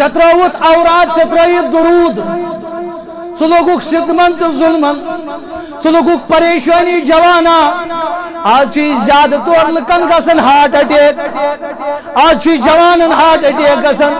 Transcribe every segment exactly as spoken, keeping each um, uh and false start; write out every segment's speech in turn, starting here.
ژےٚ ترٛووُتھ عورات، ژےٚ ترٛٲیِتھ درود، ژٕ لوٚگُکھ ستمن تہٕ ظلمن، ژٕ لوٚگُکھ پریشٲنی جوانا۔ آز چھُ یہِ زیادٕ طور لُکن گژھان ہارٹ اٹیک، آز چھُ جوانن ہارٹ اٹیک گژھان،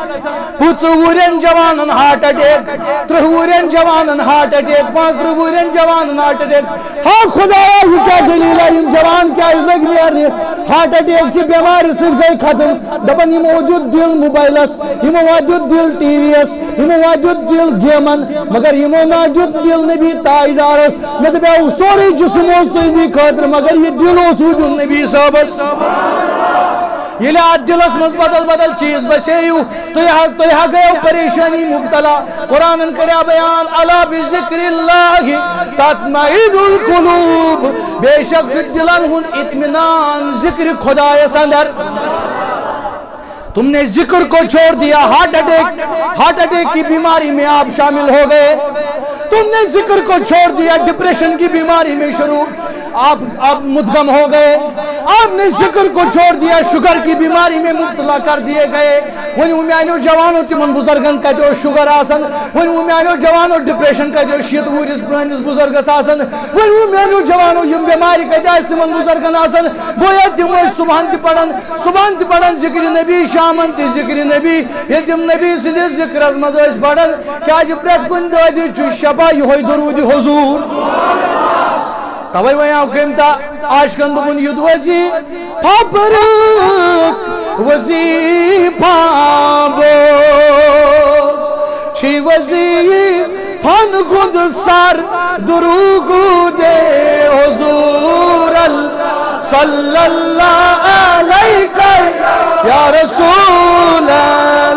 پٕژٕ وُہرٮ۪ن جوانن ہارٹ اٹیک، ترٕٛہ وُہرٮ۪ن جوانن ہارٹ اٹیک، پانٛژترٕٛہ وُہرٮ۪ن جوانن ہارٹ اٹیک۔ ہا خدایا، یہِ کیٛاہ دٔلیٖلہ؟ یِم جوان کیٛازِ لٔگۍ نیرنہِ؟ ہارٹ اٹیک چہِ بٮ۪مارِ سۭتۍ گٔے ختم۔ دَپان، یِمو دیُت دِل موبایلَس، یِمو ہا دیُت دِل ٹی وی یَس، یِمو ہا دیُت دِل گیمَن، مگر یِمو نہ دیُت دِل نبی تاجدارَس۔ مےٚ دَپیٛاو، سورُے جسم اوس تُہنٛدی خٲطرٕ، مگر یہِ دِل اوسوٕ دیُن نبی صٲبَس۔ ییٚلہِ اَتھ دِلَس منٛز بدل بدل چیٖز بَسییِو، تُہۍ ہا، تُہۍ ہا گٔیو پریشٲنی مُبتلا۔ قرآنن کریو بیان، الا بذکر اللہ تطمئن القلوب، بے شک چھُ دِلن ہُنٛد اطمینان ذکر خدایس اندر۔ تم نے ذکر کو چھوڑ دیا، ہارٹ اٹیک، ہارٹ اٹیک کی بیماری میں آپ شامل ہو گئے۔ تم نے ذکر کو چھوڑ دیا، ڈپریشن کی بیماری میں شروع آپ، آپ مدغم ہو گئے۔ آپ نے ذکر کو چھوڑ دیا، شوگر کی بیماری میں مبتلا کر دیے گئے۔ وۄنۍ وۄنۍ میانیو جوانو، تِمن بُزرگن کتہِ اوس شُگر آسان؟ وۄنۍ وۄنۍ میانیو جوانو، ڈپریشن کتہِ اوس شیٖتہٕ وُہرِس پرٲنِس بُزرگس آسان؟ وۄنۍ وۄنۍ میانیو جوانو، یِم بٮ۪مارِ کتہِ آسہٕ تِمن بُزرگن آسان؟ گویا تِم ٲسۍ صبحن تہِ پران، صبحن تہِ پران ذکرِ نبی، شامن تہِ ذکرِ نبی۔ ییٚلہِ تِم نبی سٕنٛدِس ذکرس منٛز ٲسۍ پران، کیازِ پرٛٮ۪تھ کُنہِ دۄہ دِ چھُ شفا یِہوٚے درود حضور۔ توے وۄنۍ آو کٔمۍ تا عاشقن دوٚپُن، یُتھ وظیفہ پٔرٕکھ وظیفہ بوز، چھی وظیفن ہُنٛد سر درود حضور ال-، صلی اللہ علیہ یا رسول اللہ۔